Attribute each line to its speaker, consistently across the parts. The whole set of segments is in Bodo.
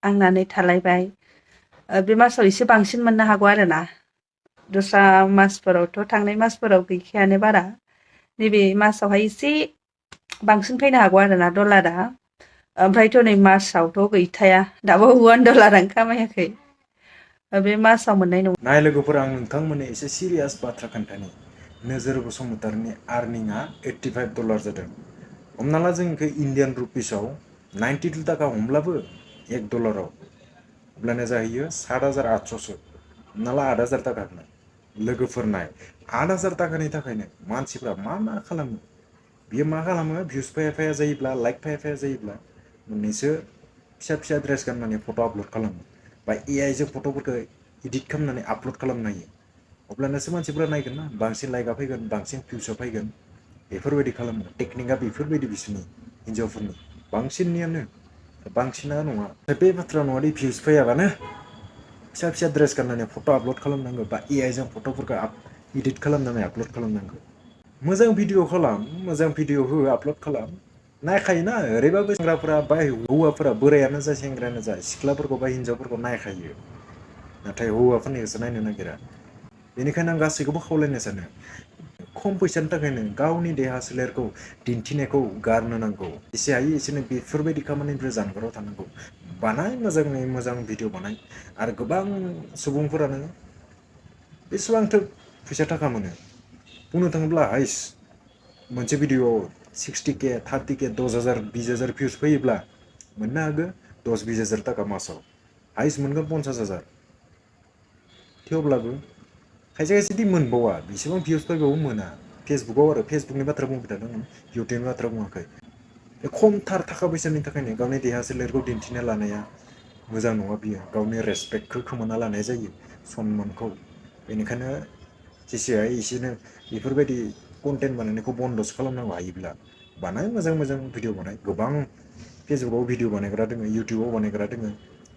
Speaker 1: आंनानै थालायबाय बे मासाव एसे बांसिन मोननो हागौ आरोना दस्रा मासफोरावथ' थांनाय मासफोराव गैखायानो बारा नैबे मासावहाय एसे बांसिन फैनो हागौ आरोना डलारा ओमफ्रायथ' नै मार्चआवथ' गैथाया दाबो $1 खामायाखै बे मासाव मोननाय नङा
Speaker 2: नाय लोगोफोर आं नोंथांमोननो एसे सिरियास बाथ्रा खोन्थानि नोजोर बसुमतारिनि आर्निंआ $85 जादों हमना ला जोंखौ इन्डियान रुपिसाव 92 टाका हमब्लाबो $1 अब्लानो जाहैयो 7,800 हमना ला 8,000 टाका लोगोफोर नाय 8,000 टाकानि थाखायनो मानसिफ्रा मा खालामो बियो मा खालामो भिउस फैया जायोब्ला लाइक फैया जायोब्ला मोननैसो फिसा ड्रेस गाननानै फट' आपल'ड खालामो बा AI जों फट'फोरखौ इडिट खालामनानै आपल'ड खालामनो हायो अब्लानोसो मानसिफ्रा नायगोन ना बांसिन लाइकआ फैगोन बांसिन भिउसआ फैगोन बेफोरबायदि खालामो टेकनिकआ बेफोरबायदि बिसोरनि हिन्जावफोरनि बांसिना नङा बे बाथ्रा नङादि भिउस फैयाबानो फिसा ड्रेस गाननानै फट' आपल'ड खालामनांगौ बा AI जों फट'फोरखौ इडिट खालामनानै आपल'ड खालामनांगौ मोजां भिडिअ खालाम मोजां भिडिअ हो आपल'ड खालाम नायखायोना ओरैबाबो सेंग्राफोरा बा हौवाफोरा बोरायानो जा सेंग्रायानो जा सिख्लाफोरखौ बा हिन्जावफोरखौ नायखायो नाथाय हौवाफोरनिखौसो नायनो नागिरा बेनिखायनो आं गासैखौबो खावलायनो सानो खम फैसानि थाखायनो गावनि देहा सोलेरखौ दिन्थिनायखौ गारनो नांगौ एसे हायो एसेनो बेफोरबायदि खामानिनिफ्राय जानगाराव थानांगौ बानाय मोजाङै मोजां भिडिअ बानाय आरो गोबां सुबुंफोरानो बेसेबांथो फैसा थाखा मोनो बुंनो थाङोब्ला हाइस मोनसे भिडिअ'आव 60K 30K 10,000 20,000 भिउस फैयोब्ला मोननो हागौ 10-20,000 टाका मासाव हाइस मोनगोन 50,000 थेवब्लाबो खायसे दि मोनबावा बेसेबां भिउस फैबाबो मोना फेसबुकआव आरो फेसबुकनि बाथ्रा बुंबाय थादों आं इउटुबनि बाथ्रा बुङाखै खमथार थाखा फैसानि थाखायनो गावनि देहा सोलेरखौ दिन्थिना लानाया मोजां नङा बियो गावनि रेसपेक्टखौ खोमाना लानाय जायो सनमानखौ बेनिखायनो जेसे हायो एसेनो बेफोरबायदि कन्टेन्ट बानायनायखौ बन्द'सो खालामनांगौ हायोब्ला बानाय मोजां भिडिअ बानाय गोबां फेसबुकआव भिडिअ बानायग्रा दङ इउटुबाव बानायग्रा दङ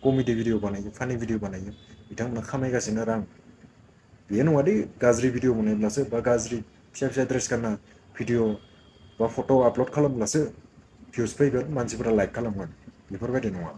Speaker 2: कमेडि भिडिअ बानायो फानि भिडिअ बानायो बिथांमोना खामायगासिनो रां बेयो नङादि गाज्रि भिडिअ बानायब्लासो बा गाज्रि फिसा ड्रेस गानना भिडिअ बा फट' आपल'ड खालामब्लासो भिउस फैगोन मानसिफोरा लाइक खालामगोन बेफोरबायदि नङा